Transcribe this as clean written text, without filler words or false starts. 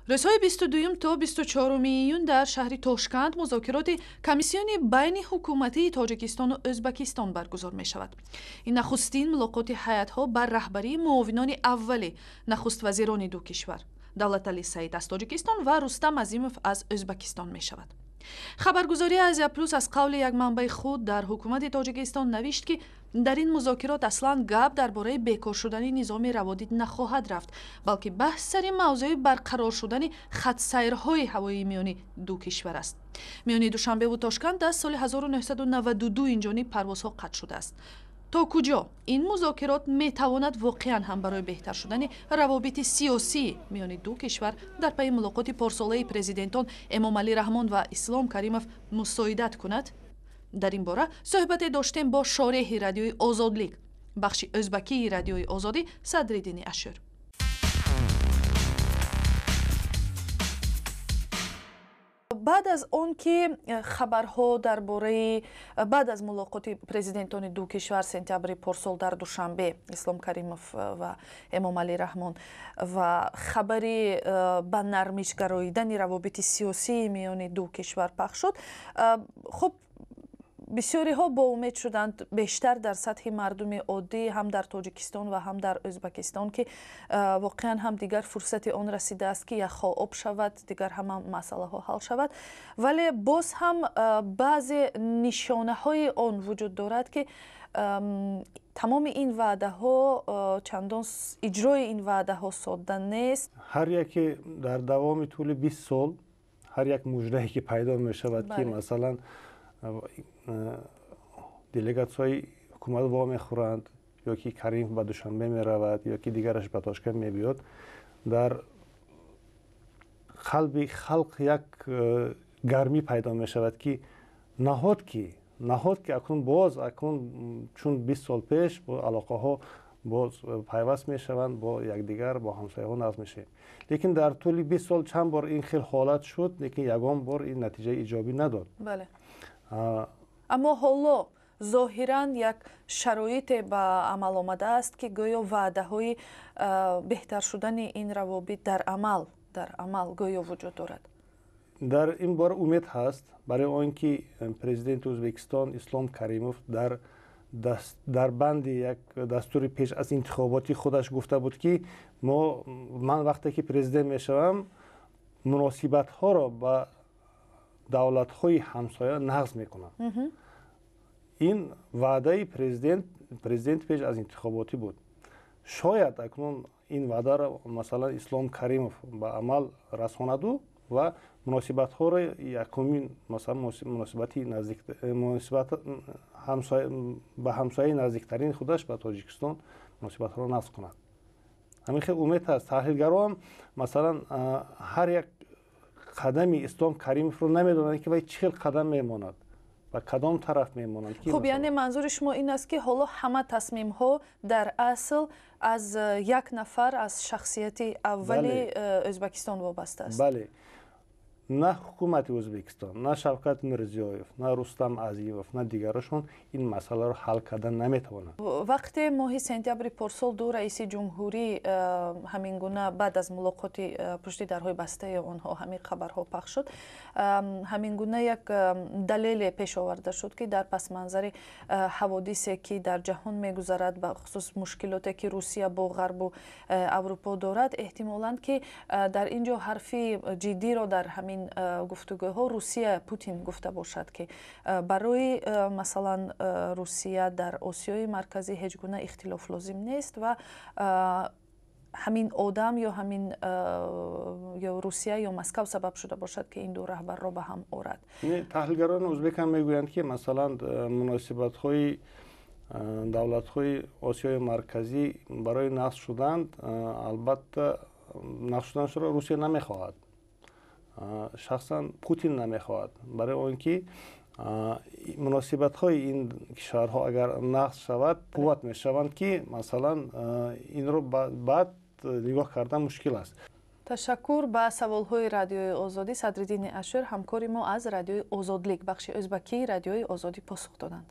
Рӯзҳои 22 то 24 июн дар шаҳри Тошканд музокироти комиссиони байни ҳукуматии Тоҷикистону Ӯзбакистон баргузор мешавад. Ин нахустин мулоқоти ҳайатҳо бар раҳбарии муовинони аввали нахуствазирони ду кишвар Давлатали Саид аз Тоҷикистон ва Рустам Азимов аз Ӯзбакистон мешавад. Хабаргузории Азия Плюс аз қавли як манбаи худ дар ҳукумати Тоҷикистон навишт, ки дар ин музокирот аслан гап дар бораи бекор шудани низоми раводид нахоҳад рафт, балки баҳс сари мавзӯи барқарор шудани хатсайрҳои ҳавоии миёни ду кишвар аст. Миёни Душанбеву Тошканд аз соли 1992 инҷониб парвозҳо қатъ шудааст. То куҷо ин музокирот метавонад воқеан ҳам барои беҳтар шудани равобити сиёсӣ миёни ду кишвар дар пайи мулоқоти порсолаи президентон Эмомалӣ Раҳмон ва Ислом Каримов мусоидат кунад? Дар ин бора суҳбате доштем бо шореҳи радиои Озодлик, бахши ӯзбакии радиои Озодӣ, Садриддини Ашур. Баъд аз он ки хабарҳо дар бораи баъд аз мулоқоти президентони ду кишвар сентябри порсол дар Душанбе, Ислом Каримов ва Эмомалӣ Раҳмон, ва хабари ба нармиш гароидани равобити сиёсии миёни ду кишвар пахш шуд, хуб, бисёриҳо боумед шуданд, бештар дар сатҳи мардуми оддӣ ҳам дар Тоҷикистон ва ҳам дар Ӯзбакистон, ки воқеан ҳам дигар фурсати он расидааст, ки яхҳо об шавад, дигар ҳама масъалаҳо ҳал шавад. Вале боз ҳам баъзе нишонаҳои он вуҷуд дорад, ки тамоми ин ваъдаҳо чандон иҷрои ин ваъдаҳо содда нест. Ҳар яке дар давоми тӯли 20 сол ҳар як муждае ки пайдо мешавад, ки масалан делегатсияҳои ҳукумат вомехӯранд, ё ки Каримов ба Душанбе меравад, ё ки дигараш ба Тошканд мебиёд, дар қалби халқ як гармӣ пайдо мешавад, ки наҳод ки акнун боз акнун чун 20 сол пеш бо алоқаҳо боз пайваст мешаванд, бо якдигар, бо ҳамсояҳо назм мешавем. Лекин дар тӯли 20 сол чанд бор ин хел ҳолат шуд, лекин ягон бор ин натиҷаи иҷобӣ надод. Бале, аммо ҳоло зоҳиран як шароите ба амал омадааст, ки гӯё ваъдаҳои беҳтар шудани ин равобит дар амал гӯё вуҷуд дорад. Дар ин бора умед ҳаст, барои он ки президенти Ӯзбекистон Ислом Каримов дар банди як дастури пеш аз интихоботи худаш гуфта буд, ки ман вақте ки президент мешавам, муносибатҳоро ба давлатҳои ҳамсоя нағз мекунам. Ин ваъдаи президент пеш аз интихоботӣ буд. Шояд акнун ин ваъдаро масалан Ислом Каримов ба амал расонаду ва муносибатҳоро якумин масалан муносибати наздик муносибат ба ҳамсояи наздиктарини худаш ба Тоҷикистон муносибатҳоро нағз кунад. Ҳамин хел умед ҳаст. Таҳлилгарон масалан ҳар як қадами Ислом Каримовро намедонанд, ки вай чӣ хел қадам мемонад, ба кадом тараф мемонад. Хуб, яъне манзури шумо ин аст, ки ҳоло ҳама тасмимҳо дар асл аз як нафар, аз шахсияти аввали Ӯзбекистон вобаста аст? Бале, на ҳукумати Ӯзбекистон, на Шавкат Мирзиёев, на Рустам Азимов, на дигарошон ин масъаларо ҳал кардан наметавонанд. Вақте моҳи сентябри порсол ду раиси ҷумҳурӣ ҳамин гуна баъд аз мулоқоти пушти дарҳои бастаи онҳо ҳамин хабарҳо пахш шуд, ҳамин гуна як далеле пеш оварда шуд, ки дар пасманзари ҳаводисе, ки дар ҷаҳон мегузарад, ба хусус мушкилоте, ки Русия бо Ғарбу Аврупо дорад, эҳтимоланд, ки дар ин ҷо ҳарфи ҷиддиро дар ҳамин гуфтугӯҳо Русия Путин гуфта бошад, ки барои масалан Русия дар Осиёи Марказӣ ҳеҷ гуна ихтилоф лозим нест ва ҳамин одам ё ҳамин ё Русия ё Москав сабаб шуда бошад, ки ин ду раҳбарро ба ҳам орад. Таҳлилгарони ӯзбек ҳам мегӯянд, ки масалан муносибатҳои давлатҳои Осиёи Марказӣ барои нағз шудан, албатта нағз шуданашро Русия намехоҳад, шахсан Путин намехоҳад, барои он ки муносибатҳои ин кишварҳо агар нағз шавад, қувват мешаванд, ки масалан инро баъд нигоҳ кардан мушкил аст. Ташаккур ба саволҳои радиои Озодӣ. Садриддини Ашур, ҳамкори мо аз радиои Озодлик, бахши ӯзбакии радиои Озодӣ посух доданд.